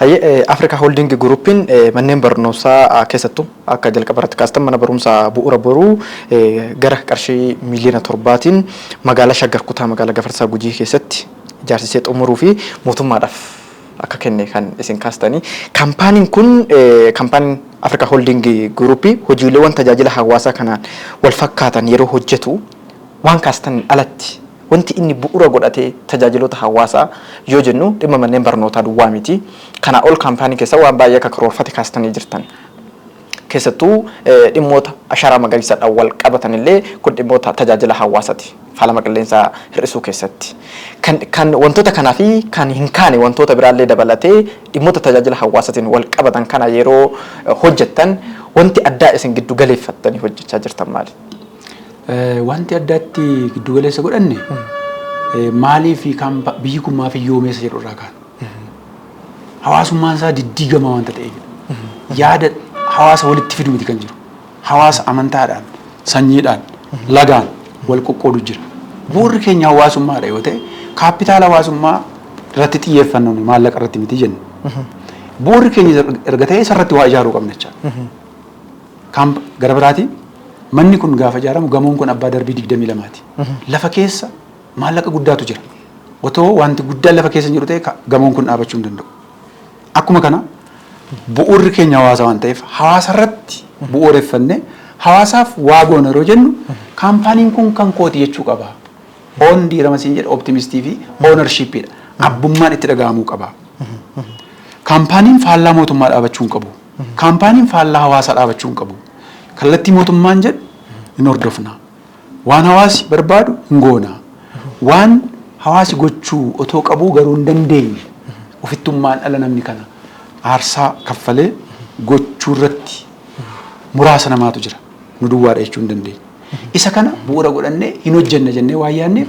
Hayyee, Africa Holding Groupiin manneen barnootaa keessattuu akka jalqaba irratti kaastan mana barumsaa Bu'uura Boruu gara qarshii 7 miiliyoonaatiin magaalaa Shaggar, kutaa magaalaa Gafarsaa Gujii keessatti ijaarsisee xumuruu fi mootummaadhaaf akka kenne kan isin kaastanii. Kaampaaniin kun, kaampaaniin Africa Holding Group, hojiileewwan tajaajila hawaasaa kanaan wal fakkaatan yeroo hojjetu waan kaastan alatti wanti inni bu'uura godhatee tajaajiloota hawaasaa yoo jennu dhimma manneen barnootaa duwwaa miti. Kanaa ol kaampaanii keessa waan baay'ee akka karoorfate kaastanii jirtan. Keessattuu dhimmoota ashaaraa magariisaadhaan wal qabatan illee kun dhimmoota tajaajila hawaasaati. Faalama qilleensaa hir'isuu keessatti. Kan wantoota kanaa fi kan hin kaane wantoota biraallee dabalatee dhimmoota tajaajila hawaasaatiin wal qabatan kana yeroo hojjettan wanti addaa isin giddu galeeffattanii hojjechaa jirtan maali? Wanti addaatti giddu galeessa godhanne maalii fi biyyi kun maaf hiyyoomeessa jedhu irraa kaana. Hawaasummaan isaa diddiigamaa wanta ta'eefidha. Yaada hawaasa walitti fidu miti kan jiru. Hawaasa amantaadhaan, sanyiidhaan, lagaan wal qoqqoodu jira. Bu'uurri keenya hawaasummaadha yoo ta'e, kaapitaala hawaasummaa irratti xiyyeeffannu, maallaqa irratti miti jenna. Bu'uurri keenya erga ta'e isarratti waa ijaaruu qabna jechaadha. Gara biraatiin manni kun gaafa ijaaramu, gamoon kun abbaa darbii 22ti. Lafa keessa maallaqa guddaatu jira. Otoo wanti guddaan lafa keessa hin jiru ta'e gamoon kun dhaabachuu hin danda'u. Akkuma kana bu'uurri keenya hawaasa waan ta'eef hawaasa irratti bu'uureffannee hawaasaaf waa goona yeroo jennu kaampaaniin kun kan kooti jechuu qaba. Oon diirama siin jedha, optimistii fi ownershipiidha. Abbummaan itti dhaga'amuu qaba. Kaampaaniin faallaa mootummaa dhaabachuu hin qabu. Kaampaaniin faallaa hawaasaa dhaabachuu hin qabu. Kallattii mootummaan jedhu hin hordofna. Waan hawaasi barbaadu hin goona. Waan hawaasi gochuu otoo qabuu garuu hin dandeenye, ofittummaan dhala namni kana aarsaa kaffalee gochuu irratti muraasa namaatu jira. Nu duwwaadha jechuu hin dandeenye. Isa kana bu'uura godhannee hin hojjenna jennee waan yaadneef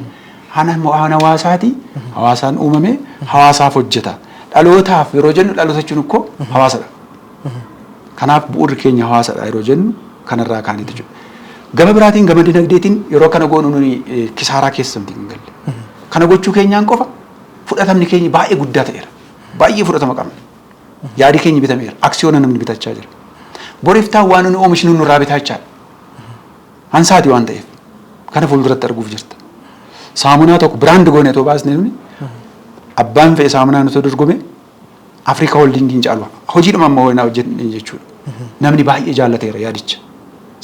waan hawaasaati. Hawaasaan uumame, hawaasaaf hojjeta. Dhalootaaf yeroo jennu, dhaloota jechuun ikkoo hawaasadha. Kanaaf bu'uurri keenya hawaasadha yeroo jennu kanarraa kaaniiti jechuudha. Gama biraatiin, gama dinagdeetiin yeroo kana goonu nuni kisaaraa keessa miti hin galle. Kana gochuu keenyaan qofa fudhatamni keenya baay'ee guddaa ta'eera. Baay'ee fudhatama qabna. Yaadi keenya bitameera. Aksiyoona namni bitachaa jira. Boriftaan waan nuni oomishnu nurraa bitaa jechaadha. Hansaati waan ta'eef. Kana fuulduratti arguuf jirta. Saamunaa tokko brand goone otoo baasne, nuni abbaan fe'e saamunaa nuti dorgome Africa Holdingiin caalu. Hojiidhuma amma hoynaa hojjenne jechuudha. Namni baay'ee jaallateera yaadicha.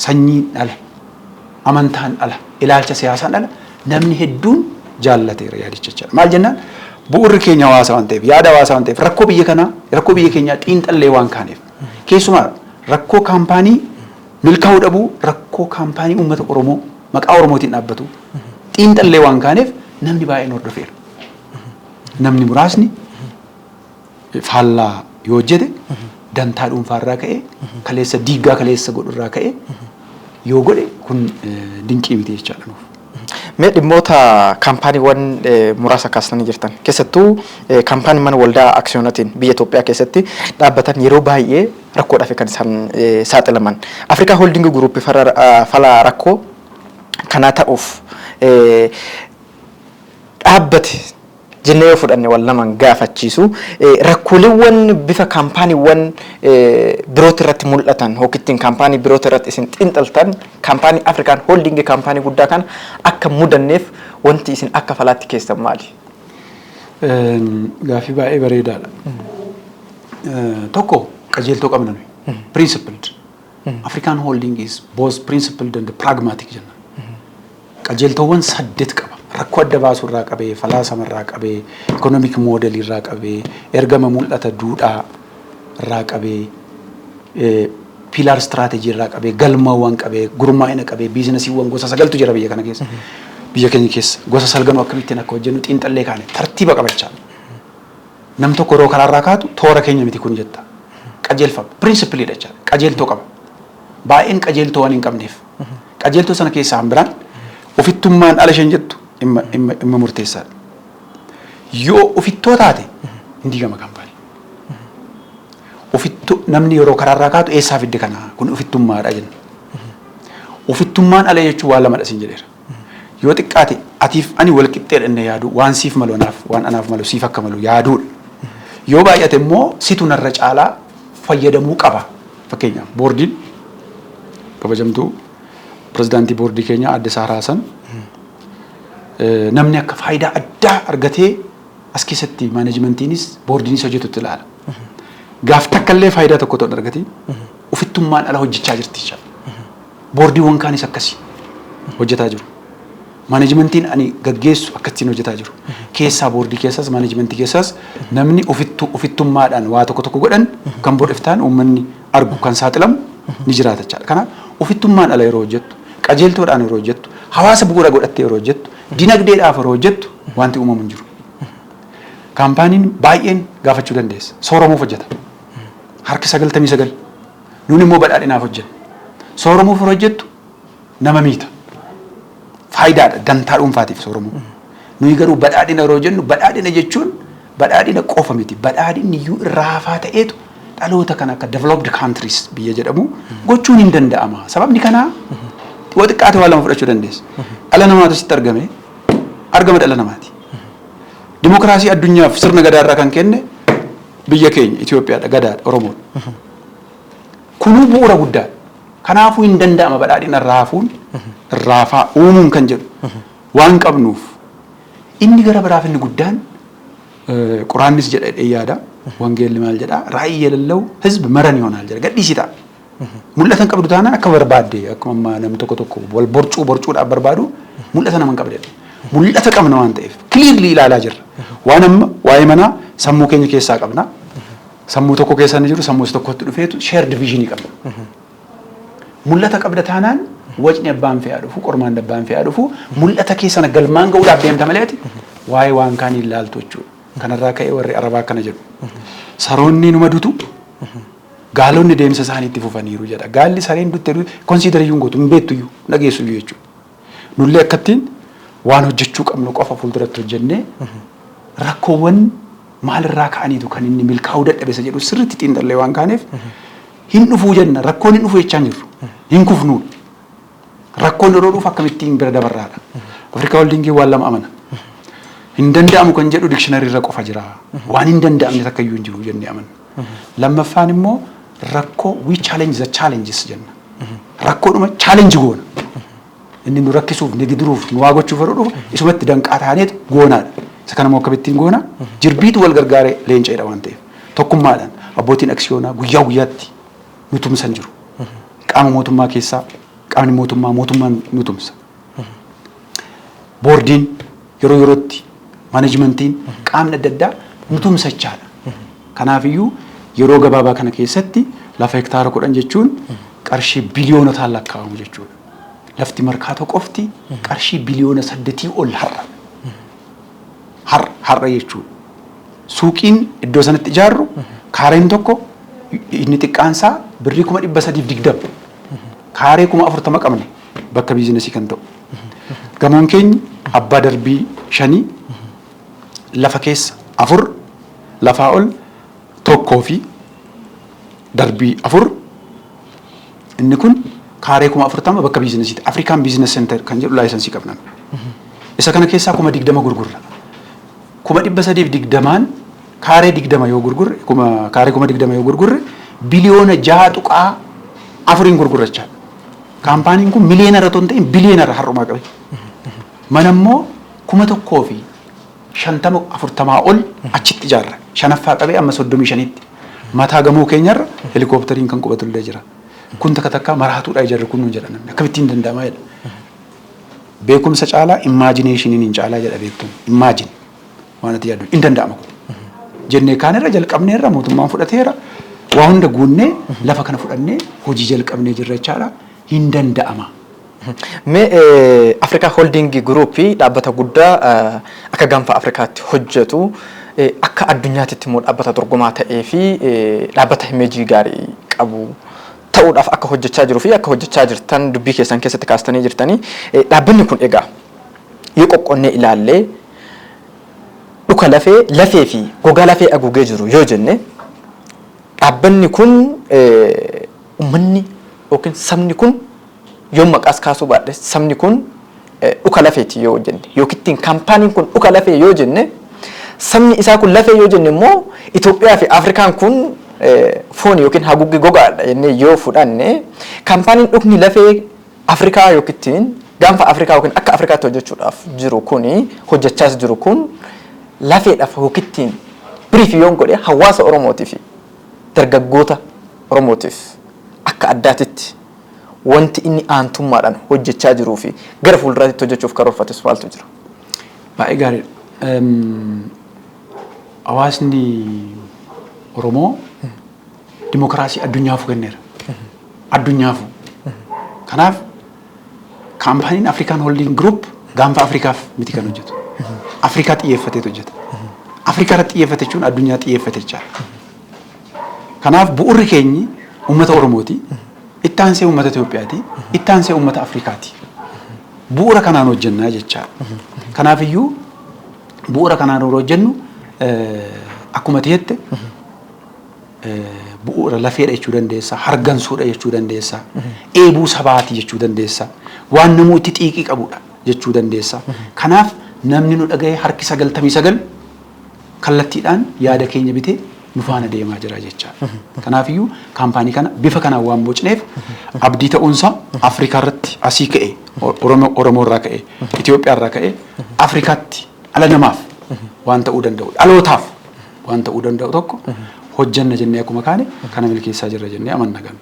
Sanyiin ala, amantaan ala, ilaalcha siyaasaan ala namni hedduun jaallateera yaadicha jechaadha. Maal jennaan, bu'uurri keenya hawaasa waan ta'eef, yaada hawaasaa waan ta'eef, rakkoo biyya kanaa, rakkoo biyya keenyaa xiinxallee waan kaaneef. Keessumaa rakkoo kaampaanii milkaa'uu dhabuu, rakkoo kaampaanii uummata Oromoo maqaa Oromootiin dhaabbatu xiinxallee waan kaaneef namni baay'een hordofeera. Namni muraasni faallaa yoo hojjete, dantaa dhuunfaa irraa ka'ee, kaleessa diiggaa kaleessa godhu irraa ka'ee yoo godhe, kun dinqii miti jechaadha nuuf. Mee dhimmoota kaampaaniiwwan muraasa kaasanii jirtan, keessattuu kaampaanii mana waldaa aksiyoonatiin biyya Itoophiyaa keessatti dhaabbatan yeroo baay'ee rakkoodhaaf kan isaan saaxilaman. Africa Holding Group fala rakkoo kanaa ta'uuf dhaabbate jennee yoo fudhanne wal naman gaafachiisu. Rakkooleewwan bifa kaampaaniiwwan birooti irratti mul'atan yookiin kaampaanii birooti irratti isin xiinxaltan kaampaanii African Holding, kaampaanii guddaa kana akka mudanneef wanti isin akka falaatti keessan maali? Gaaffii baay'ee bareedaadha. Tokko, qajeeltoo qabna nuyi. Principled. African Holding is both principled and pragmatic jenna. Qajeeltoowwan saddeet qaba. Rakkoo adda baasuu irraa qabee, falaasama irraa qabee, economic model irraa qabee, ergama, mul'ata, duudhaa irraa qabee, pillar strategy irraa qabee, galmawwan qabee, gurmaa'ina qabee, businessiiwwan gosa sagaltu jira biyya kana keessa. Biyya keenya keessa gosa salganuu akkamittiin akka hojjennu xiinxallee kaane tartiiba qabachaa. Nam tokko yeroo karaarraa kaatu toora keenya miti kun jetta. Qajeelfama. Principleiidha jechaadha. Qajeeltoo qaba. Baay'een qajeeltoo waan hin qabneef. Qajeeltoo sana keessaa biraan ofittummaan ala isheen jettu dhimma dhimma dhimma murteessaadha. Yoo ofittoo taate hin diigama kaampaanii. Ofittuu namni yeroo karaarraa kaatu eessaa fidde kana, kun ofittummaadha jenna. Ofittummaan ala jechuun waan lamadha siin jedheera. Yoo xiqqaate atiif ani wal qixxeedha inni yaadu, waan siif malu anaaf, waan anaaf malu siif akka malu yaaduudha. Yoo baay'ate immoo situ narra caalaa fayyadamuu qaba. Fakkeenyaaf, boordiin kabajamtuu pirezidaantii boordii keenya Aadde Saaraa Hasan, namni akka faayidaa addaa argatee as keessatti maanajimantiinis boordiinis hojjetutti ilaala. Gaaf takka illee faayidaa tokko otoo hin argatiin ofittummaan ala hojjechaa jirti jechaadha. Boordiiwwan kaanis akkasii hojjetaa jiru. Maanajimentiin ani gaggeessu akkattiin hojjetaa jiru. Keessaa boordii keessaas maanajimentii keessaas namni ofittummaadhaan waa tokko tokko godhan kan bodhiftaan uummanni argu kan saaxilamu ni jiraata jechaadha. Kanaaf ofittummaan ala yeroo hojjettu, qajeeltoodhaan yeroo hojjettu, hawaasa bu'uura godhattee yeroo hojjettu, dinagdeedhaaf yeroo hojjettu wanti uumamu hin jiru. Kaampaaniin baay'een gaafachuu dandeessa. Sooromuuf hojjeta. Harki 99. Nuun immoo badhaadhinaaf hojjenna. Sooromuuf yeroo hojjettu nama miita. Faayidaadha, dantaa dhuunfaatiif sooromuu. Nuyi garuu badhaadhina yeroo jennu, badhaadhina jechuun badhaadhina qofa miti. Badhaadhinni iyyuu irraa hafaa ta'eetu dhaloota kan akka developed countries biyya jedhamu gochuun hin danda'ama. Sababni kanaa yoo xiqqaate waa lama fudhachuu dandeessa. Dhala namaatu sitti argame, argama dhala namaati. Dimokiraasii addunyaaf sirna gadaarraa kan kenne biyya keenya Itoophiyaadha, gadaadha, Oromoodha. Kunuu bu'uura guddaadha. Kanaafuu hin danda'ama badhaadhina irraa hafuun, irraa hafaa uumuun kan jedhu waan qabnuuf. Inni gara biraaf inni guddaan, Quraannis jedha jedhee yaada. Wangeelli maal jedhaa? "ራዕይ የሌለው ህዝብ መረን ይሆናል" jedha. Gadhiisii ta'a. Mul'ata hin qabdu taanaan akka barbaadde, akkuma ammaa namni tokko tokko wal borcuu borcuudhaaf barbaadu, mul'ata nama hin qabde. Mul'ata qabna waan ta'eef clearly ilaalaa jirra. Waan amma waa'ee manaa sammuu keenya keessaa qabna. Sammuu tokko keessa inni jiru sammuu isa tokkotti dhufeetu shared vision qabna. Mul'ata qabda taanaan wacni abbaan fe'aa dhufu, qormaan abbaan fe'aa dhufu, mul'ata keessana galmaan ga'uudhaaf deemta malee ati waa'ee waan kaanii ilaaltu jechuudha. Kanarraa ka'ee warri Arabaa akkana jedhu. "Saroonni numa dutu, gaalonni deemsa isaanii itti fufaniiru" jedha. Gaalli sareen dutte consider iyyuu hin gootu, hin beektu iyyuu, dhageessu iyyuu jechuudha. Nullee akkattiin waan hojjechuu qabnu qofa fuulduratti hojjennee, rakkoowwan maalirraa ka'aniitu kan inni milkaa'uu dadhabe isa jedhu sirriitti xiinxallee waan kaaneef, hin dhufuu jenna. Rakkoon hin dhufu jechaa hin jirru, hin kufnuudha. Rakkoon yeroo dhufu akkamittiin bira dabarraadha. Afrikaa Holdingii waan lama amana. Hin danda'amu kan jedhu dictionary irra qofa jira. Waan hin danda'amne takka iyyuu hin jiru jennee amanna. Lammaffaan immoo rakkoo, we challenge the challenges jenna. Rakkoodhuma challenge goona. Inni nu rakkisuuf, nu gidiruuf, nu waa gochuuf yeroo dhufu isumatti danqaa taaneetu goonaadha. Isa kana immoo akkamittiin goona? Jirbiitu wal gargaaree leenca'edha waan ta'eef. Tokkummaadhaan abbootiin aksiyoonaa guyyaa guyyaatti nu tumsan jiru. Qaama mootummaa keessaa qaamni mootummaa, mootummaan nu tumsa. Boordiin yeroo yerootti, maanajimentiin, qaamni adda addaa nu tumsachaadha. Kanaafiyyuu yeroo gabaabaa kana keessatti lafa hektaara 10 jechuun qarshii biliyoonotaan lakkaa'amu jechuudha. Lafti Markaatoo qofti qarshii biliyoona 8 ol har'a. Har'a har'a jechuudha. Suuqiin iddoo sanatti ijaarru kaareen tokko inni xiqqaansaa birrii 320,000. Kaaree 40,000 qabna bakka biizinasii kan ta'u. Gamoon keenya abbaa darbii shanii, lafa keessa afur, lafaa ol tokkoo fi darbii afur, inni kun kaaree 40,000 bakka biizinasiiti. African Business Center kan jedhu license qabna. Isa kana keessaa 20,000 gurgurra. 320,000n kaaree 20 yoo gurgurre, kaaree 20,000 yoo gurgurre, biliyoona 6.4n gurgurrachaadha. Kaampaaniin kun miliyoonara otoo hin ta'in biliyeenara har'umaa qabe. Mana immoo 1,050, 40 ol achitti ijaarra. Shanaffaa qabee amma 35tti. Mataa gamoo keenyarra helikooптariin kan qubatullee jira. Kun takka takka maraatuudha ijaarri kun nuun jedha namni. Akkamittiin danda'ama jedha. Beekumsa caalaa imaginationiin hin caalaa jedha beektuun. Imagine waan ati yaaddu hin danda'ama kun. Jennee kaanirra jalqabneerra, mootummaan fudhateera. Waa hunda guunnee lafa kana fudhannee hojii jalqabnee jirra jechaadha. Hin danda'ama. Mee Afrikaa Holding Group dhaabbata guddaa akka gaanfa Afrikaatti hojjetu, akka addunyaatti immoo dhaabbata dorgomaa ta'ee fi dhaabbata imeejii gaarii qabu ta'uudhaaf akka hojjechaa jiruu fi akka hojjechaa jirtan dubbii keessan keessatti kaastanii jirtanii. Dhaabbanni kun egaa yoo qoqqonnee ilaallee, dhuka lafee, lafee fi gogaa lafee haguugee jiru yoo jenne, dhaabbanni kun uummanni yookiin sabni kun, yoo maqaas kaasuu baadhe, sabni kun dhuka lafeeti yoo jenne, yookiin kaampaaniin kun dhuka lafee yoo jenne, Sabni isaa kun lafee yoo jenne immoo, Itoophiyaa fi Afrikaan kun foon yookiin haguuggii gogaadha jennee yoo fudhanne, kaampaaniin dhukni lafee Afrikaa yookiin gaanfa Afrikaa yookiin akka Afrikaatti hojjechuudhaaf jiru kuni, hojjechaas jiru kun, lafeedhaaf yookiin brief yoon godhe, hawaasa Oromootii fi dargaggoota Oromootiif akka addaatitti wanti inni aantummaadhaan hojjechaa jiruu fi gara fuulduraatti hojjechuuf karoorfates maaltu jira? Baay'ee gaariidha. Hawaasni Oromoo dimokiraasii addunyaafuu kenneera. Addunyaafuu. Kanaaf kaampaaniin African Holding Group gaanfa Afrikaaf miti kan hojjetu. Afrikaa xiyyeeffateetu hojjeta. Afrikaa irratti xiyyeeffate jechuun addunyaa xiyyeeffate jechaadha. Kanaaf bu'urri keenyi uummata Oromooti. Itti aansee uummata Itoophiyaati. Itti aansee uummata Afrikaati. Bu'uura kanaan hojjennaa jechaadha. Kanaafiyyuu bu'uura kanaan yeroo hojjennu, akkuma ta'etti bu'uura lafeedha jechuu dandeessa, hargansuudha jechuu dandeessa, eebuu sabaati jechuu dandeessa, waan namuu itti xiiqii qabudha jechuu dandeessa. Kanaaf namni nu dhagaye harki 99 kallattiidhaan yaada keenya bitee nu faana deemaa jira jechaadha. Kanaafiyyuu kaampaanii kana bifa kanaan waan bocneef, abdii ta'uunsaa Afrikaa irratti asii ka'e, Oromoo irraa ka'e, Itoophiyaa irraa ka'e, Afrikaatti dhala namaaf waan ta'uu danda'u, dhalootaaf waan ta'uu danda'u tokko hojjanna jennee akkuma kaane kana milkeessaa jirra jennee amanna gama.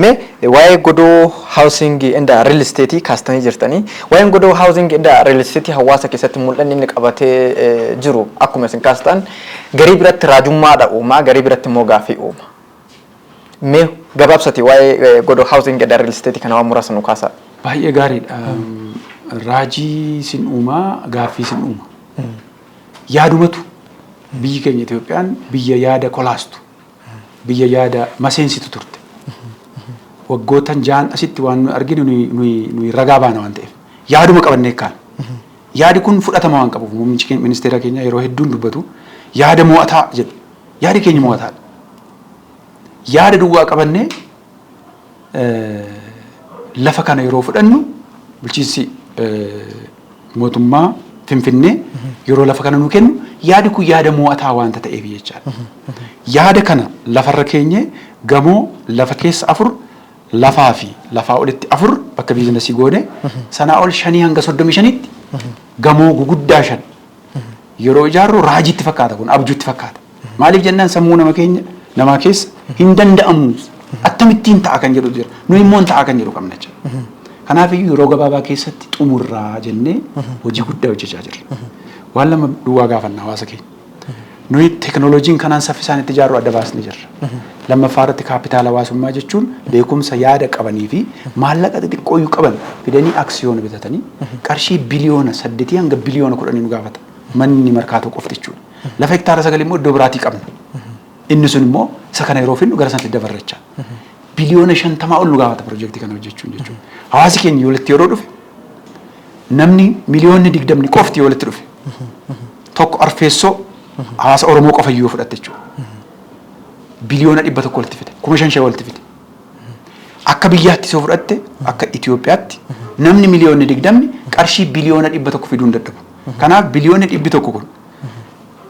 Mee waa'ee Godoo Housing and Real Estate kaastanii jirtanii. Waa'een Godoo Housing and Real Estate hawaasa keessatti mul'anni inni qabatee jiru, akkuma isin kaastan, garii biratti raajummaadha uumaa, garii biratti immoo gaafii uuma. Mee gabaabsati waa'ee Godoo Housing and Real Estate kana waan muraasa nu kaasaa. Baay'ee gaariidha. Raajii sin uumaa, gaaffii sin uuma. Yaadumatu biyyi keenya Itoophiyaan biyya yaada kolaastu, biyya yaada maseensitu turte. Waggootan 6n asitti waan nuyi arginu nuyi ragaa baana waan ta'eef. Yaaduma qabannee kaan. Yaadi kun fudhatama waan qabuuf, muummichi ministeera keenya yeroo hedduun dubbatu, yaada mo'ataa jedhu. Yaadi keenya mo'ataadha. Yaada duwwaa qabannee lafa kana yeroo fudhannu, bulchiinsi mootummaa Finfinnee yeroo lafa kana nu kennu, yaadi kun yaada mo'ataa waanta ta'eef jechaadha. Yaada kana lafarra keenye gamoo lafa keessa afur, lafaa fi lafaa olitti afur bakka biizinasii goone, sanaa ol 5 hanga 35tti gamoo guguddaa shan yeroo ijaarru, raajiitti fakkaata, kun abjuutti fakkaata. Maaliif jennaan, sammuu nama keenya namaa keessa hin danda'amu, akkamittiin ta'a kan jedhu jira. Nu immoo hin ta'a kan jedhu qabna jechuudha. Kanaaf iyyuu yeroo gabaabaa keessatti xumurraa jennee hojii guddaa hojjechaa jirra. Waan lama duwwaa gaafanna hawaasa keenya. Nuyi teekinooloojiin kanaan saffisaan itti ijaarru adda baasnee jirra. Lammaffaa irratti kaapitaala hawaasummaa jechuun beekumsa, yaada qabanii fi maallaqa xixiqqooyyuu qaban fidanii aksiyoona bitatanii, qarshii biliyoona 8 hanga biliyoona 10 nu gaafata. Manni Markaatoo qofti jechuudha. Lafa hektaara 9 immoo iddoo biraatii qabna. Inni sun immoo isa kana yeroo finnu gara sanatti dabarrachaa. Biliyoona 50 ol nu gaafata piroojeektii kana hojjechuun jechuudha. Hawaasi keenya walitti yeroo dhufe, namni miliyoonni 20 qofti yoo walitti dhufe, tokko arfeessoo hawaasa Oromoo qofa yoo fudhatte jechuudha. Biliyoona 100 walitti fide, 5,000 walitti fide. Akka biyyaatti yoo fudhatte, akka Itoophiyaatti namni miliyoonni 20 qarshii biliyoona 100 fiduu hin dadhabu. Kanaaf biliyoonni 100 kun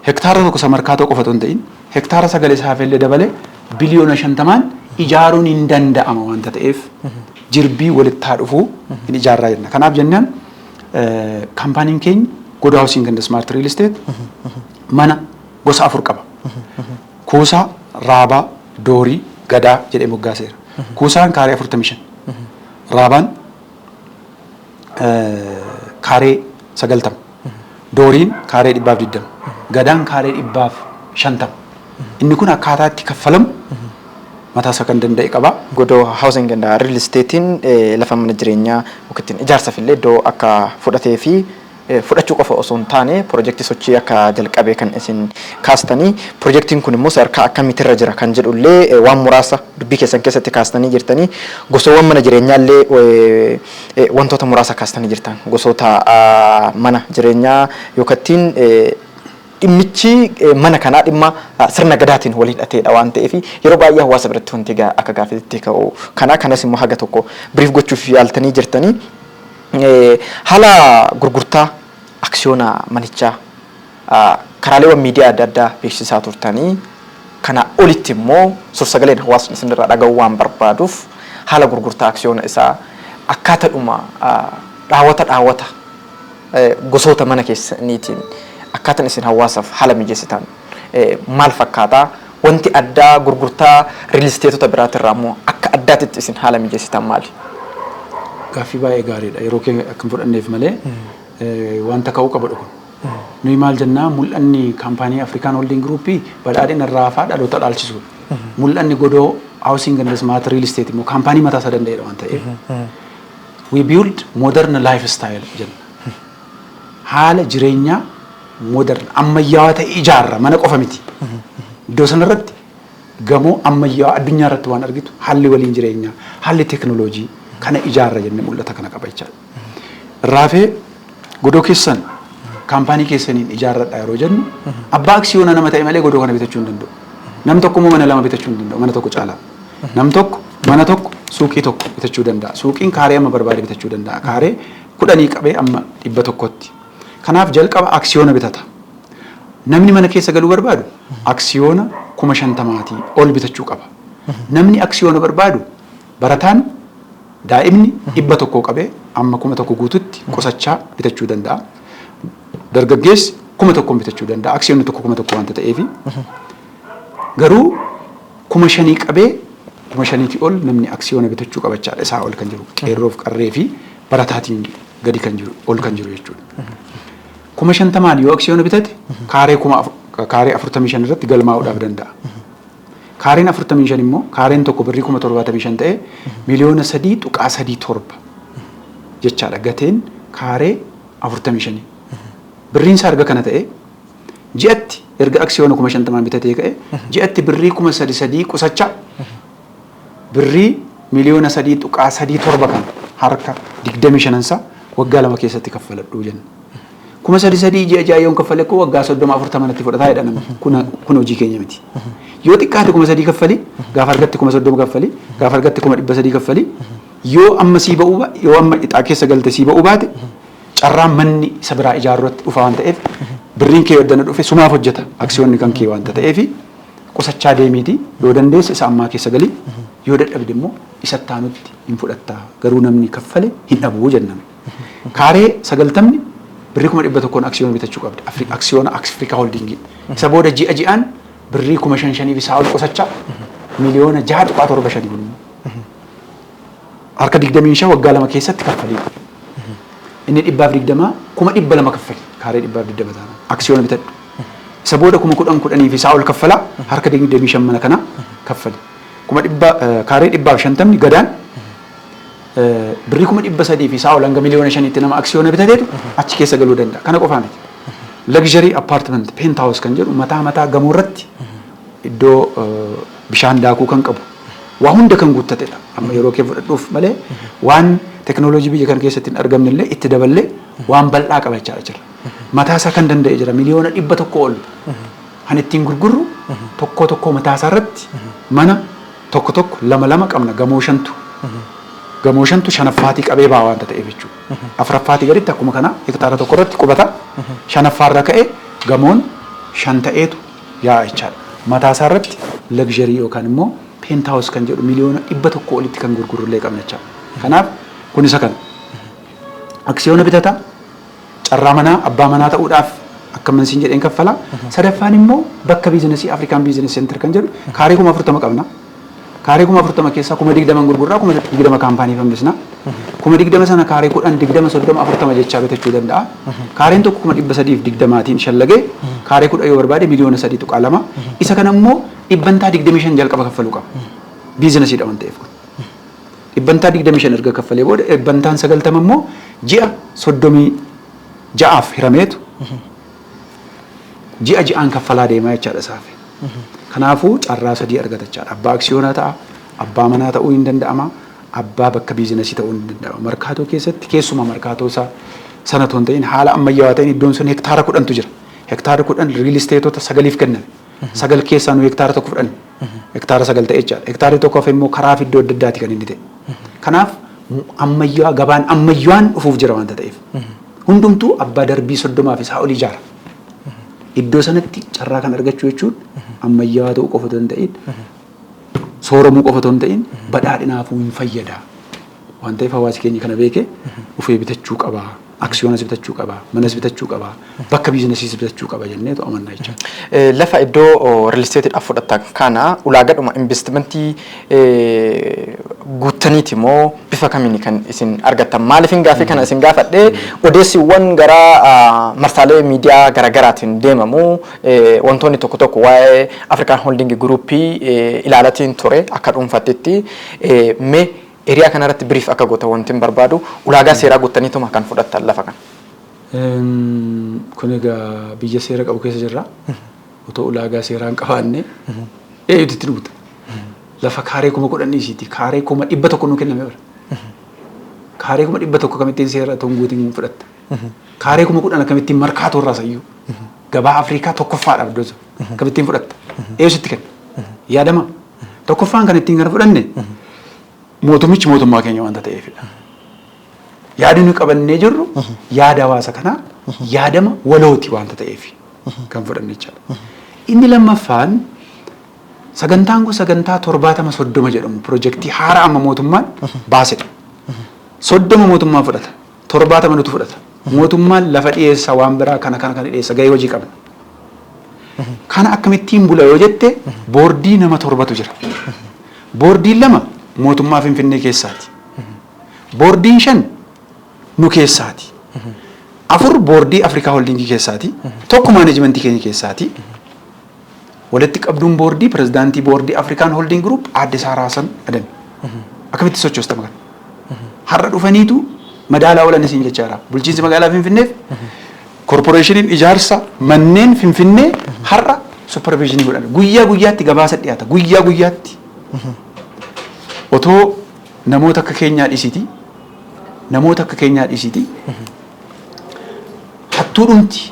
hektaara 1 isa Markaatoo qofa otoo hin ta'in, hektaara 9 isaaf illee dabalee biliyoona 50n ijaaruun hin danda'ama waanta ta'eef, jirbii walitti haa dhufuu, hin ijaarraa jenna. Kanaaf jennaan kaampaaniin keenya Godoo Housing and Smart Real Estate mana gosa afur qaba. Kuusaa, Raabaa, Doorii, Gadaa jedhee moggaaseera. Kuusaan kaaree 45. Raabaan kaaree 90. Dooriin kaaree 120. Gadaan kaaree 150. Inni kun akkaataa itti kaffalamu mataa isaa kan danda'e qaba. Godoo Housing and Real Estate'n lafa mana jireenyaa yookiin ijaarsaaf illee iddoo akka fudhatee fi fudhachuu qofa osoo hin taane piroojeektii sochii akka jalqabe kan isin kaastanii, piroojeektiin kun immoo sadarkaa akkamiitirra jira kan jedhullee waan muraasa dubbii keessan keessatti kaastanii jirtanii, gosawwan mana jireenyaa illee wantoota muraasa kaastanii jirtan, gosoota mana jireenyaa yookiin dhimmichi mana kanaa dhimma sirna gadaatiin wal hidhateedha waan ta'eef, yeroo baay'ee hawaasa biratti wanti akka gaaffiitti ka'u kana. Kanas immoo haga tokko brief gochuuf yaaltanii jirtanii. Haala gurgurtaa aksiyoona manichaa Karaaleewwan miidiyaa adda addaa beeksisaa turtanii, kana olitti immoo suur-sagaleen hawaasni isinirraa dhaga'uu waan barbaaduuf, haala gurgurtaa aksiyoona isaa, akkaataadhuma dhaawata dhaawata gosoota mana keessaniitiin akkaataan isin hawaasaaf haala mijeessitan maal fakkaataa? Wanti addaa gurgurtaa real estateota biraatirraa immoo akka addaatitti isin haala mijeessitan maali? Gaaffii baay'ee gaariidha. Yeroo kee akka hin fudhanneef malee wanta ka'uu qabudha kun. Nuyi maal jennaa? Mul'anni kaampaanii Afrikaan Holding Groupii badhaadhina irraa hafaa dhaloota dhaalchisuudha. Mul'anni Godoo Housing and Smart Real Estate immoo kaampaanii mataa isaa danda'edha waan ta'eef, "We build modern lifestyle" jenna. Haala jireenyaa modern, ammayyaawaa ta'e ijaarra, mana qofa miti. Iddoo sanarratti gamoo ammayyaawaa addunyaa irratti waan argitu, haalli waliin jireenyaa, haalli teekinooloojii kana ijaarra jennee mul'ata kana qaba jechaadha. Raafee godoo keessan kaampaanii keessaniin ijaarradha yeroo jennu, abbaa aksiyoona nama ta'e malee godoo kana bitachuu hin danda'u. Nam tokko immoo mana lama bitachuu hin danda'u, mana tokko caalaa. Nam tokko mana tokko, suuqii tokko bitachuu danda'a. Suuqiin kaaree amma barbaade bitachuu danda'a. Kaaree 10 qabee amma 100tti. Kanaaf jalqaba aksiyoona bitata. Namni mana keessa galuu barbaadu aksiyoona 50,000tii ol bitachuu qaba. Namni aksiyoona barbaadu, barataan, daa'imni 100 qabee amma 1000 guututti qusachaa bitachuu danda'a. Dargaggeessi 1000n bitachuu danda'a. Aksiyoonni tokko 1000 waanta ta'eefi. Garuu 5000 qabee 5000tii ol namni aksiyoona bitachuu qabachaadha. Isaa ol kan jiru qeerroof qarree fi barataatiin gadi kan jiru ol kan jiru jechuudha. 50,000n yoo aksiyoona bitate, kaaree kaaree 45 irratti galmaa'uudhaaf danda'a. Kaareen 45 immoo, kaareen tokko birrii 75,000 ta'e, miliyoona 3.37 jechaadha gateen kaaree 45. Birriin isaa erga kana ta'e, ji'atti erga aksiyoona 50,000n bitatee ka'e, ji'atti birrii 3000 qusachaa birrii miliyoona 3.37 kan harka 25nsaa waggaa 2 keessatti kaffaladhuu jenna. 3000 ji'a ji'a yoon kaffale koo waggaa 30 40 natti fudhataa jedha namni. Kun hojii keenya miti. Yoo xiqqaate 3000 kaffali, gaafa argatte 30,000 kaffali, gaafa argatte 300,000 kaffali. Yoo amma sii ba'uu, yoo amma ixaa keessa galte sii ba'uu baate, carraan manni isa biraa ijaaruu dhufa waan ta'eef, birriin kee waddana dhufe sumaaf hojjeta, aksiyoonni kan kee waanta ta'eef, qusachaa deemiiti yoo dandeesse isa ammaa keessa gali, yoo dadhabde immoo isa taanutti hin fudhattaa, garuu namni kaffale hin dhabuu jenname. Kaaree 90ni birrii 100,000n aksiyoona bitachuu qabda. Aksiyoona Afrikaa Holdingii. Isa booda ji'a ji'aan birrii 5000 fi isaa ol qusachaa miliyoona 6.75 kun harka 25 waggaa 2 keessatti kaffalii. Inni 120 200,000 kaffali, kaaree 120 taana aksiyoona bitadhu. Isa booda 10,000 10,000 fi isaa ol kaffalaa harka 25 mana kana kaffali. 100,000, kaaree 150ni gadaan birrii 300,000 fi isaa ol hanga miliyoona 5tti nama aksiyoona bitateetu achi keessa galuu danda'a. Kana qofaa miti. Luxury apartment, penthouse kan jedhu, mataa mataa gamoo irratti iddoo bishaan daakuu kan qabu, waa hunda kan guuttatedha. Amma yeroo kee fudhadhuuf malee waan teknooloojii biyya kana keessatti hin argamne illee itti daballee waan bal'aa qabachaa jira. Mataa isaa kan danda'e jira, miliyoona 100 ol kan ittiin gurgurru, tokko tokko mataa isaa irratti mana tokko tokko, lama lama qabna, gamoo shantu. Gamoo shantu shanaffaatii qabee baa waanta ta'eef jechuudha. Afuraffaatii gaditti akkuma kana hektaara tokko irratti qubata. Shanaffaarra ka'ee gamoon shan ta'eetu yaa'a jechaadha. Mataa isaa irratti luxury yookaan immoo penthouse kan jedhu miliyoona 100 olitti kan gurgurullee qabna jechaadha. Kanaaf kun isa kana. Aksiyoona bitata, carraa manaa abbaa manaa ta'uudhaaf akka mansiin jedheen kaffala. Sadaffaan immoo bakka biizinasii, Afrikaan Business Center kan jedhu, kaaree 40,000 qabna. Kaaree 40,000 keessaa 20,000 gurgurraa, 20,000 kaampaanii hambisna. 20,000 sana kaaree 10, 20, 30, 40 jechaa bitachuu danda'a. Kaareen tokko 320,000tiin shallagee kaaree 10 yoo barbaade miliyoona 3.2. Isa kana immoo dhibbantaa 25 jalqaba kaffaluu qaba. Biizinasiidha waan ta'eef kun. Dhibbantaa 25 erga kaffalee booda, dhibbantaan 90 immoo ji'a 36f hirameetu ji'a ji'aan kaffalaa deemaa jechaadha isaaf. Kanaafuu carraa sadii argata jechaadha. Abbaa aksiyoonaa ta'a, abbaa manaa ta'uu hin danda'ama, abbaa bakka biizinasii ta'uu hin danda'ama. Markaatoo keessatti, keessumaa markaatoo isaa sana otoo hin ta'in, haala ammayyaawaa ta'een iddoon sun hektaara 10tu jira. Hektaara 10 real estateota sagaliif kenname. Sagal keessaa nu hektaara tokko fudhanne. Hektaara sagal ta'e jechaadha. Hektaarri tokko hafe immoo karaa fi iddoo adda addaati kan inni ta'e. Kanaaf ammayyaa, gabaan ammayyaawaan dhufuuf jira waanta ta'eef. Hundumtuu abbaa darbii 30 fi isaa olii ijaara. Iddoo sanatti carraa kan argachuu jechuun ammayyaawaa ta'uu qofa otoo hin ta'in, sooromuu qofa otoo hin ta'in, badhaadhinaafuu hin fayyada. Waan ta'eef hawaasi keenya kana beekee dhufee bitachuu qaba. Aksiyoonas bitachuu qaba. Manas bitachuu qaba. Bakka biizinasiis bitachuu qaba jenneetu amannaa jechuudha. Lafa iddoo real estateiidhaaf fudhatan kana ulaagadhuma investimentii guuttaniiti moo bifa kamiin kan isin argattan? Maaliifin gaafii kana isin gaafadhe, odeessiiwwan gara marsaalee miidiyaa garaagaraatiin deemamu wantoonni tokko tokko waa'ee African Holding Groupii ilaalatiin ture akka dhuunfattitti. Mee area kanarratti brief akka goota wanti hin barbaadu, ulaagaa seeraa guuttaniituma kan fudhattan lafa kana. Kun egaa biyya seera qabu keessa jirra. Otoo ulaagaa seeraa hin qabaanne eenyutu itti dhuguta? Lafa kaaree 10,000 isiiti. Kaaree 100,000 nu kenname bara. Kaaree 100,000 akkamittiin seera otoo hin guutiin fudhatta? Kaaree 10,000 akkamittiin Markaatoo irraa sayyuu? Gabaa Afrikaa tokkoffaadha iddoo sun. Akkamittiin fudhatta? Eenyu sitti kenna? Yaadama. Tokkoffaan kan ittiin kana fudhanne mootummichi mootummaa keenya waanta ta'eefidha. Yaadi nuyi qabannee jirru yaada hawaasa kanaa, yaadama walooti waanta ta'eef kan fudhanne jechaadha. Inni lammaffaan, sagantaan kun sagantaa 70/30 jedhamu piroojeektii haaraa amma mootummaan baasedha. 30 mootummaan fudhata. 70 nutu fudhata. Mootummaan lafa dhiyeessa, waan biraa kana kana kana dhiyeessa, gahee hojii qabna. Kana akkamittiin bula yoo jette, boordii nama torbatu jira. Boordiin lama mootummaa Finfinnee keessaati. Boordiin shan nu keessaati. Afur boordii Afrikaa Holdingii keessaati. Tokko maaneejmentii keenya keessaati. Walitti qabduun boordii, pirezidaantii boordii African Holding Group aadde Saaraa Hasan Adami. Akkamitti sochoostama kana? Har'a dhufaniitu madaalaa oolan isin jechaadha. Bulchiinsi magaalaa Finfinneef koorporeeshiniin ijaarsa manneen Finfinnee har'a supervisionii godhan. Guyyaa guyyaatti gabaasa dhiyaata. Guyyaa guyyaatti. Otoo namoota akka keenyaa dhisiiti. Namoota akka keenyaa dhisiiti. Hattuu dhumti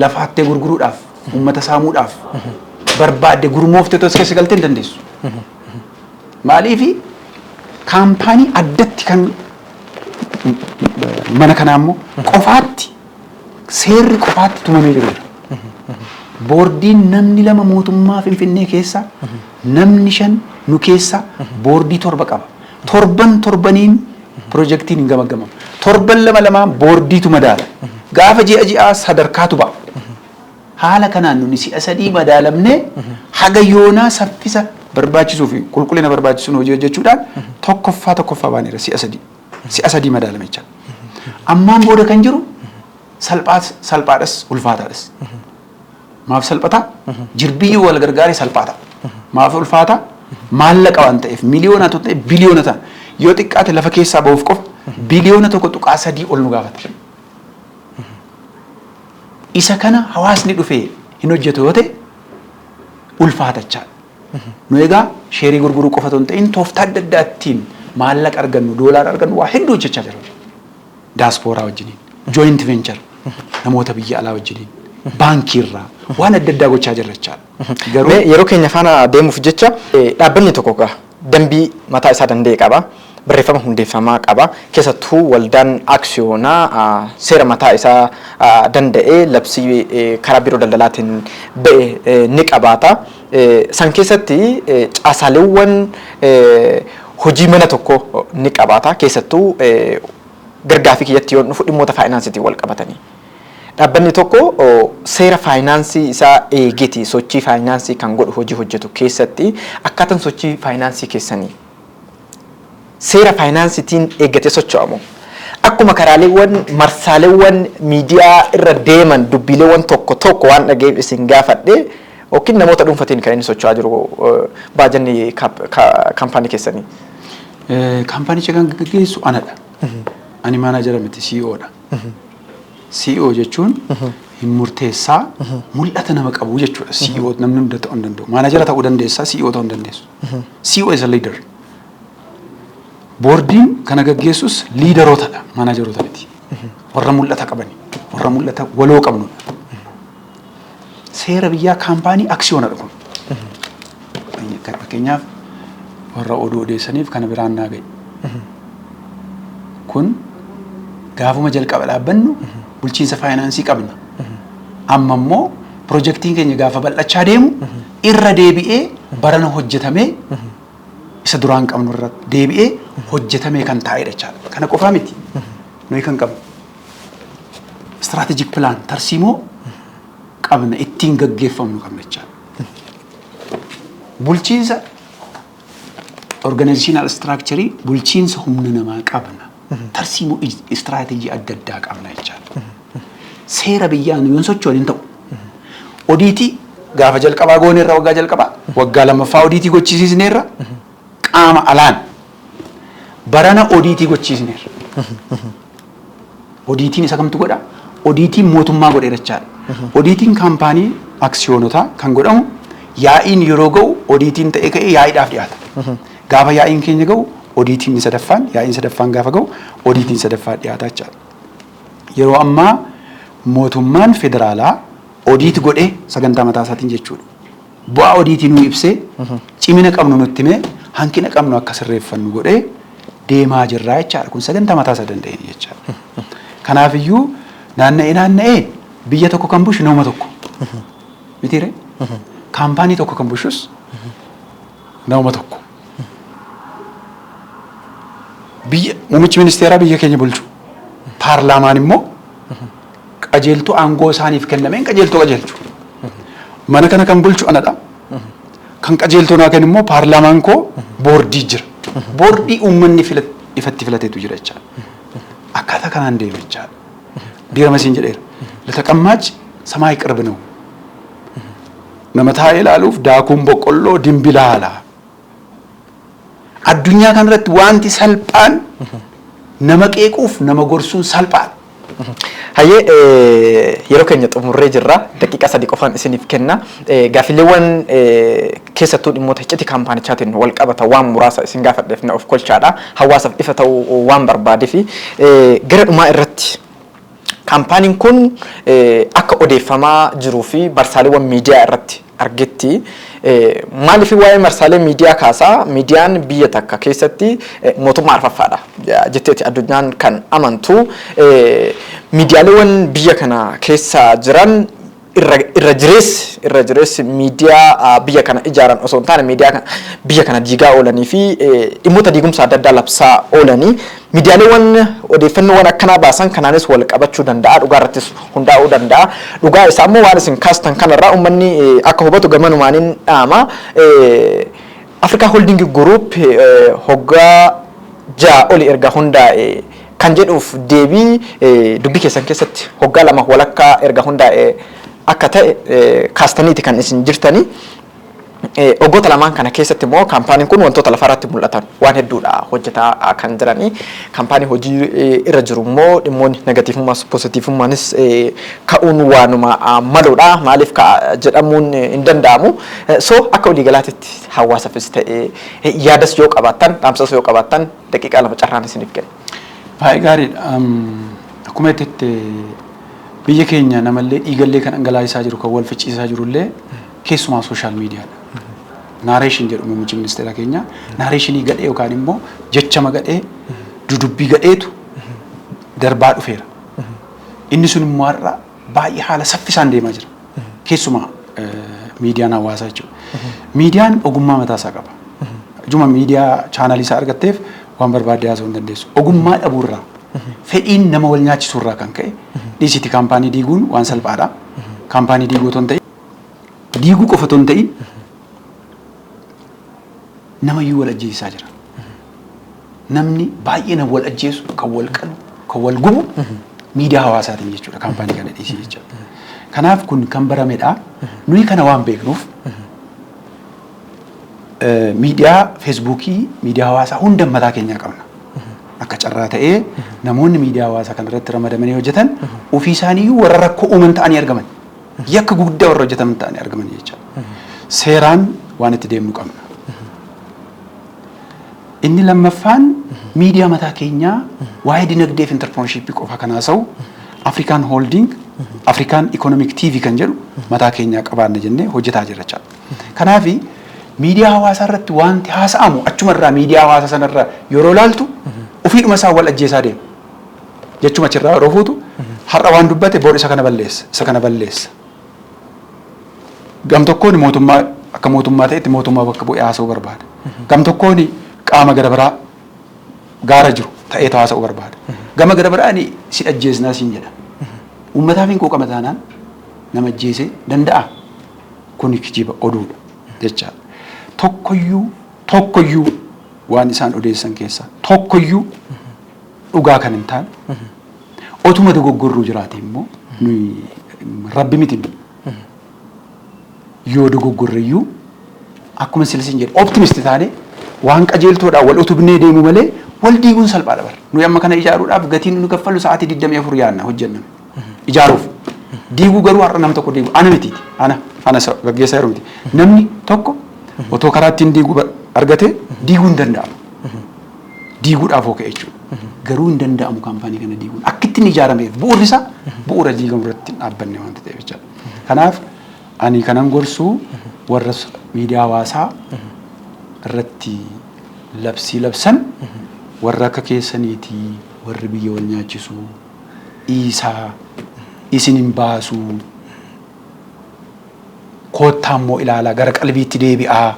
lafa hattee gurguruudhaaf, uummata saamuudhaaf barbaadde gurmooftee otoo as keessa galtee hin dandeessu. Maaliifi, kaampaanii addatti kan mana kanaa immoo qofaatti seerri qofaatti tumamee jiru jira. Boordiin namni lama mootummaa Finfinnee keessa, namni shan nu keessa, boordii torba qaba. Torban torbaniin piroojeektiin hin gamaggamamu. Torban lama lamaan boordiitu madaala. Gaafa ji'a ji'aa sadarkaatu ba'a. Haala kanaan nuni si'a sadii madaalamnee haga yoonaa saffisa barbaachisuu fi qulqullina barbaachisuun hojii hojjechuudhaan tokkoffaa tokkoffaa baaneera si'a sadii. Si'a sadii madaalame jechaadha. Ammaan booda kan jiru salphaas salphaadhas ulfaataadhas. Maaf salphataa? Jirbiyyuu wal gargaaree salphaata. Maaf ulfaataa? Maallaqa waan ta'eef, miliyoona ta'e, biliyoona ta'a. Yoo xiqqaate lafa keessaa ba'uuf qofa biliyoona 1.3 ol nu gaafata. Isa kana hawaasni dhufee hin hojjetu yoo ta'e ulfaatachaa. Nu egaa sheerii gurguruu qofa otoo hin ta'in tooftaa adda addaa ittiin maallaqa argannu, doolaara argannu waa hedduu hojjechaa jirra. Daaspooraa wajjiniin, joint venture namoota biyya alaa wajjiniin, baankiirraa waan adda addaa gochaa jirra jechaadha. Garuu Mee yeroo keenya faana deemuuf jecha, dhaabbanni tokko gaa dambii mataa isaa danda'e qaba. Barreeffama hundeeffamaa qaba. Keessattuu waldaan aksiyoonaa seera mataa isaa danda'e labsii karaa biiroo daldalaatiin ba'e ni qabaata. San keessatti caasaaleewwan hojii mana tokko ni qabaata. Keessattuu gargaafii kiyyatti yoo dhufu dhimmoota faayinaansiitiin wal qabatanii. Dhaabbanni tokko seera faayinaansii isaa eegeti sochii faayinaansii kan godhu. Hojii hojjetu keessatti akkaataan sochii faayinaansii keessanii seera faayinaansiitiin eeggatee socho'amu. Akkuma karaaleewwan marsaaleewwan miidiyaa irra deeman dubbiileewwan tokko tokko waan dhaga'eef isin gaafadhe, yookiin namoota dhuunfatiin kan inni socho'aa jiru baajanni kaampaanii keessanii. Kaampaanicha kan gaggeessu anadha. Ani maanaajara miti, CEO dha. CEO jechuun hin murteessaa, mul'ata nama qabu jechuudha. CEO namni hunda ta'uu hin danda'u. Maanaajara ta'uu dandeessaa, CEO ta'uu hin dandeessu. CEO is a leader. Boordiin kana gaggeessus leaderootadha, maanaajaroota miti. Warra mul'ata qabani, warra mul'ata waloo qabnudha. Seera biyyaa kaampaanii aksiyoonadha kun. Fakkeenyaaf warra oduu odeessaniif kana biraan naa ga'e. Kun gaafuma jalqaba dhaabbannu bulchiinsa faayinaansii qabna. Amma immoo pirojektiin keenya gaafa bal'achaa deemu irra deebi'ee barana hojjetamee isa duraan qabnu irra deebi'ee hojjetamee kan taa'edha jechaadha. Kana qofaa miti. Nuyi kan qabnu strategic plan, tarsiimoo qabna, ittiin gaggeeffamnu qabna jechaadha. Bulchiinsa, organizational structure, bulchiinsa humna namaa qabna. Tarsiimoo istiraatejii adda addaa qabna jechaadha. Seera biyyaan yoon socho'an hin ta'u. Odiitii gaafa jalqabaa gooneerra, waggaa jalqabaa, waggaa lammaffaa odiitii gochisiisneerra, qaama alaan barana odiitii gochisiisneerra. Odiitiin isa kamtu godha? Odiitiin mootummaa godheera jechaadha. Odiitiin kaampaanii aksiyoonotaa kan godhamu yaa'iin yeroo ga'u odiitiin ta'ee ka'ee yaa'iidhaaf dhiyaata. Gaafa yaa'iin keenya ga'u odiitiin sadaffaan, yaa'iin sadaffaan gaafa ga'u odiitiin sadaffaan dhiyaata jechaadha. Yeroo ammaa mootummaan federaalaa odiit godhee sagantaa mataa isaatiin jechuudha. Bu'aa odiitii nu ibsee, cimina qabnu nutti himee, hanqina qabnu akka sirreeffannu godhee deemaa jirraa jechaadha. Kun sagantaa mataa isaa danda'een jechaadha. Kanaafiyyuu naanna'ee naanna'ee biyya tokko kan bulchu nama tokko. Mitiiree? Kaampaanii tokko kan bulchus nama tokko. Biyya muummichi ministeeraa biyya keenya bulchu. Paarlaamaan immoo qajeeltuu aangoo isaaniif kennameen qajeeltuu qajeelchu. Mana kana kan bulchu anadha. Kan qajeeltuu naa kennu immoo paarlaamaan koo boordii jira. Boordii uummanni ifatti filateetu jira jechaadha. Akkaataa kanaan deema jechaadha. Diirama siin jedheera. ለተቀማጭ ሰማይ ቅርብ ነው። Nama taa'ee ilaaluuf daakuun boqqolloo dimbilaala. Addunyaa kanarratti wanti salphaan nama qeequuf nama gorsuun salphaadha. Hayyee, yeroo keenya xumurree jirra. Daqiiqaa 3 qofaan isiniif kenna. Gaaffileewwan keessattuu dhimmoota iccitii kaampaanichaatiin wal qabata waan muraasa isin gaafadheef na of kolchaadha. Hawaasaaf ifa ta'uu waan barbaadee fi gara dhumaa irratti kaampaaniin kun akka odeeffamaa jiruu fi marsaaleewwan miidiyaa irratti argetti, maaliif waa'ee marsaalee miidiyaa kaasaa, miidiyaan biyya takka keessatti mootummaa arfaffaadha jetteeti addunyaan kan amantu. Miidiyaaleewwan biyya kana keessa jiran irra jireessi miidiyaa biyya kana ijaaran osoo hin taane miidiyaa kana biyya kana diigaa oolanii fi dhimmoota diigumsa adda addaa labsaa oolanii, miidiyaaleewwan odeeffannoowwan akkanaa baasan kanaanis wal qabachuu danda'a, dhugaa irrattis hundaa'uu danda'a. Dhugaa isaa immoo waan isin kaastan kanarraa uummanni akka hubatu gamanumaaniin dhaama. Africa Holding Group hoggaa 6 oli erga hundaa'e kan jedhuuf deebii dubbii keessan keessatti hoggaa 2 walakkaa erga hundaa'e akka ta'e kaastaniiti kan isin jirtanii. Waggoota lamaan kana keessatti immoo kaampaaniin kun wantoota lafarratti mul'atan waan hedduudha hojjetaa kan jiranii. Kaampaanii hojii irra jiru immoo dhimmoonni negatiivummaas poozitiivummaanis ka'uun waanuma maluudha. Maaliif ka'a jedhamuun hin danda'amu. So akka waliigalaatitti hawaasaafis ta'ee yaadas yoo qabaattan, dhaamsas yoo qabaattan, daqiiqaa 2 carraan isiniif kenna. Baay'ee gaariidha. Akkuma jettetti biyya keenya namallee dhiigallee kan dhangalaasaa jiru, kan wal ficciisaa jirullee keessumaa social miidiyaadha. Narration jedhu muummichi ministeera keenya, narrationii gadhee yookaan immoo jechama gadhee, dudubbii gadheetu darbaa dhufeera. Inni sun immoo har'a baay'ee haala saffisaan deemaa jira. Keessumaa miidiyaan hawaasaa jechuudha. Miidiyaan ogummaa mataa isaa qaba. Ijuma miidiyaa chaanalii isaa argatteef waan barbaadde haasa'uu hin dandeessu. Ogummaa dhabuurraa, fedhiin nama wal nyaachisuurraa kan ka'e dhiisiti kaampaanii diiguun waan salphaadha. Kaampaanii diiguu otoo hin ta'in, diiguu qofa otoo hin ta'in, namayyuu wal ajjeesisaa jira. Namni baay'ee nama wal ajjeesu, kan wal qalu, kan wal gubu miidiyaa hawaasaatiin jechuudha, kaampaanii kana dhiisii jechuudha. Kanaaf kun kan baramedha. Nuyi kana waan beeknuuf miidiyaa feesbuukii, miidiyaa hawaasaa hunda mataa keenyaa qabna. Akka carraa ta'ee namoonni miidiyaa hawaasaa kanarratti ramadamanii hojjetan ofii isaaniiyyuu warra rakkoo uuman ta'anii argaman. Yakka guddaa warra hojjetaman ta'anii argaman jechuudha. Seeraan waan itti deemnu qabna. Inni lammaffaan miidiyaa mataa keenyaa waa'ee dinagdee fi entrepreneurshipii qofa kan haasa'u African Holding, African Economic TV kan jedhu mataa keenyaa qabaanna jennee hojjetaa jirra jechaadha. Kanaafi miidiyaa hawaasaa irratti wanti haasa'amu achumarraa miidiyaa hawaasaa sanarraa yeroo laaltu ofiidhuma isaa wal ajjeesaa deema. Jechuma achirraa yeroo fuutu har'a waan dubbate bor isa kana balleessa, isa kana balleessa. Gam tokkoon mootummaa akka mootummaa ta'etti mootummaa bakka bu'ee haasa'uu barbaada. Gam tokkoon qaama gara biraa gaara jiru ta'ee haasa'uu barbaada. Gama gara biraan si ajjeesnaa siin jedha. Uummataaf hin quuqama taanaan nama ajjeesee danda'a. Kun kijiba oduudha jechaadha. Tokkoyyuu waan isaan odeessan keessaa tokkoyyuu dhugaa kan hin taane, otuma dogoggorruu jiraate immoo nuyi rabbi miti. Yoo dogoggorreyyuu akkuma silisiin jedhe optimist taane waan qajeeltoodhaan wal utubnee deemu malee wal diiguun salphaadha bara. Nuyi amma kana ijaaruudhaaf gatiin nu kaffallu sa'aatii 24 yaadna hojjenna ijaaruuf. Diiguu garuu har'a nam tokko diigu ana mitiiti. Ana gaggeessaa yeroo miti. Namni tokko otoo karaa ittiin diiguu argate diiguu hin danda'amu. Diiguudhaaf hoo ka'e jechuudha. Garuu hin danda'amu kaampaanii kana diiguun. Akka ittiin ijaarameef bu'uurri isaa bu'uura diigamu irratti hin dhaabbanne waanta ta'eef jechaadha. Kanaaf ani kanan gorsuu warra miidiyaa hawaasaa irratti labsii labsan, warra akka keessaniitii warri biyya wal nyaachisu dhiisaa, isin hin baasuu, koottaa immoo ilaalaa, gara qalbiitti deebi'aa,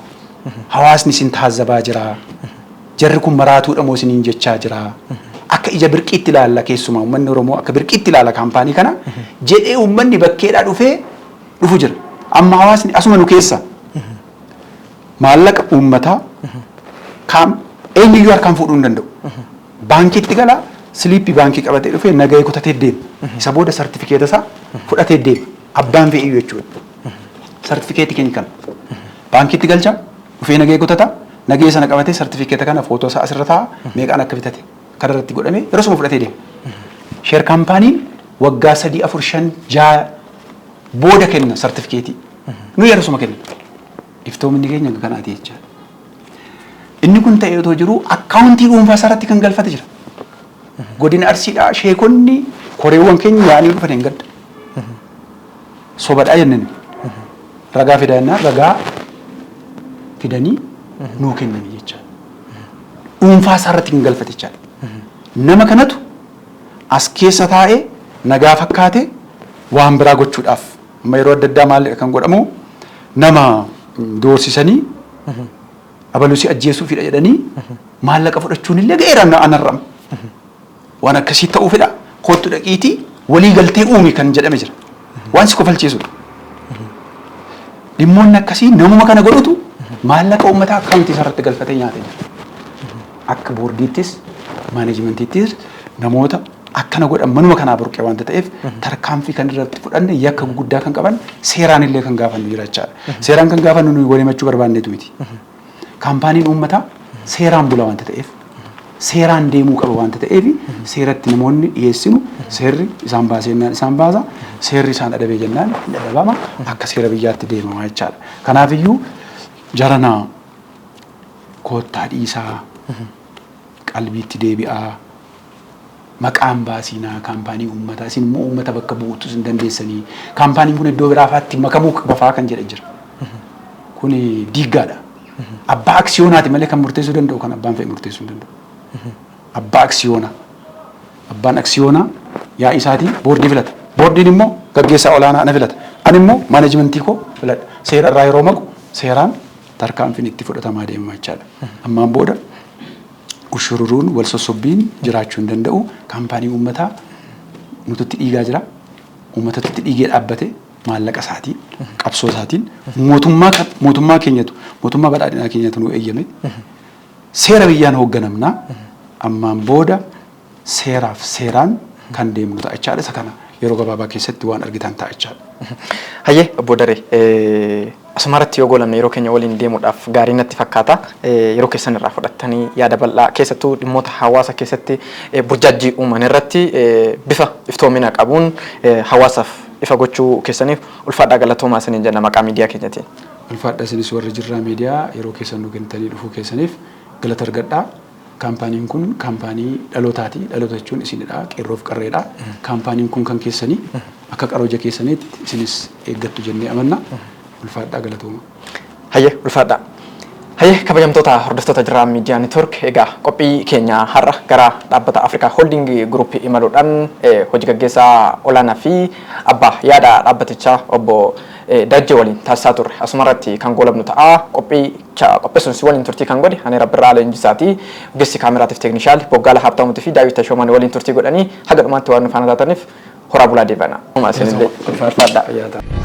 hawaasni isin taazzabaa jira, jarri kun maraatuudha moo isiniin jechaa jira, akka ija birqiitti ilaalla, keessumaa uummanni Oromoo akka birqiitti ilaala kaampaanii kana jedhee uummanni bakkeedhaa dhufee dhufu jira. Amma hawaasni asuma nu keessa maallaqa uummataa kaam eenyuyyuu harkaan fuudhuu hin danda'u. Baankiitti gala, siliippii baankii qabatee dhufee nagahee kutatee deema. Isa booda sartifikeeta isaa fudhatee deema. Abbaan fe'iyyuu jechuudha. Sartifikeetii keenya kana. Baankiitti galcha, dhufee nagahee kutata, nagahee sana qabatee sartifikeeta kana footoo isaa asirra taa'a, meeqaan akka bitate kana irratti godhamee yeroo suma fudhatee deema. Share kaampaaniin waggaa 3, 4, 5, 6 booda kenna sartifikeetii. Nu yeroo suma kenna. Iftoominni keenya akka kanaati jechaadha. Inni kun ta'ee otoo jiru akkaawuntii dhuunfaa isaarratti kan galfate jira. Godina Arsiidhaa sheekonni koreewwan keenya yaa'anii dhufan hin gadda. Sobadhaa jenneen. Ragaa fidaa jennaan ragaa fidanii nuu kennanii jechaadha. Dhuunfaa isaarratti kan galfate jechaadha. Nama kanatu as keessa taa'ee nagaa fakkaate waan biraa gochuudhaaf amma yeroo adda addaa maal kan godhamu, nama doorsisanii abalusii ajjeesuufidha jedhanii maallaqa fudhachuun illee ga'eera anarra. Waan akkasii ta'uufidha. Kottu dhaqiitii walii galtee uumi kan jedhame jira. Waan si kofalchiisudha. Dhimmoonni akkasii namuma kana godhutu maallaqa uummataa akkaawuntii isaarratti galfatee nyaatee jira. Akka boordiittis maaneejimentiittis namoota akkana godhan manuma kanaa burqee waanta ta'eef tarkaanfii kan irratti fudhanne, yakka guguddaa kan qaban seeraan illee kan gaafannu jira jechaadha. Seeraan kan gaafannu nuyi walii himachuu barbaanneetu miti. Kaampaaniin uummataa seeraan bula waanta ta'eef, seeraan deemuu qaba waanta ta'eef, seeratti namoonni dhiyeessinu seerri isaan baasee jennaan isaan baasa, seerri isaan adabee jennaan hin adabama, akka seera biyyaatti deemama jechaadha. Kanaafiyyuu jarana koottaa dhiisaa, qalbiitti deebi'aa, maqaan baasiinaa kaampaanii uummataa, isin immoo uummata bakka bu'uutus hin dandeessanii, kaampaaniin kun iddoo biraa faatti makamuu qaba fa'aa kan jedhe jira. Kuni diiggaadha. Abbaa aksiyoonaati malee kan murteessuu danda'u kan abbaan fe'e murteessuu hin danda'u. Abbaa aksiyoonaa. Abbaan aksiyoonaa yaa'ii isaatii boordii filata. Boordiin immoo gaggeessaa olaanaa na filata. Ani immoo maaneejmentii koo filadha. Seera irraa yeroo maqu seeraan tarkaanfiin itti fudhatamaa deema jechaadha. Ammaan booda ushururuun wal sossobbiin jiraachuu hin danda'u. Kaampaanii uummataa nututti dhiigaa jira. Uummatatu dhiigee dhaabbate maallaqa isaatiin, qabsoo isaatiin, mootummaa keenyatu, mootummaa badhaadhinaa keenyatu nu eeyyame. Seera biyyaan hoogganamna. Ammaan booda seeraaf seeraan kan deemnu ta'a jechaadha. Isa kana yeroo gabaabaa keessatti waan argitan ta'a jechaadha. Hayyee obbo Daree, asuma irratti yoo goolamne yeroo keenya waliin deemuudhaaf gaarii natti fakkaata. Yeroo keessan irraa fudhattanii yaada bal'aa keessattuu dhimmoota hawaasa keessatti burjaajjii uuman irratti bifa iftoomina qabuun hawaasaaf ifa gochuu keessaniif ulfaadhaa, galatoomaa isiniin jenna maqaa miidiyaa keenyatiin. Ulfaadha, isinis warri Jirraa Miidiyaa yeroo keessan nu kennitanii dhufuu keessaniif galata argadhaa. Kaampaaniin kun kaampaanii dhalootaati. Dhaloota jechuun isinidha. Qeerroof qarreedha. Kaampaaniin kun kan keessanii akka qarooja keessaniitti isinis eeggattu jennee amanna. Ulfaadhaa, galatooma. Hayyee, ulfaadhaa. Hayyee, kabajamtoota hordoftoota Jiraa Miidiyaa Network, egaa qophii keenya har'a gara dhaabbata Afrikaa Holding Group imaluudhaan hojii gaggeessaa olaanaa fi abbaa yaada dhaabbatichaa obbo Darajjee waliin taasisaa turre asuma irratti kan goolabnu ta'a. Qophicha qopheessuun si waliin turtii kan godhe ani Rabbirraa Leenjisaati. Ogeessi kaameraatiif teeknishaal Boggaala Habtaamuutii fi Daawit Tashoomaan waliin turtii godhanii haga dhumaatti waan nu faana taataniif horaa bulaa deebana. Isinillee ulfaadhaa. Fayyaa ta'a.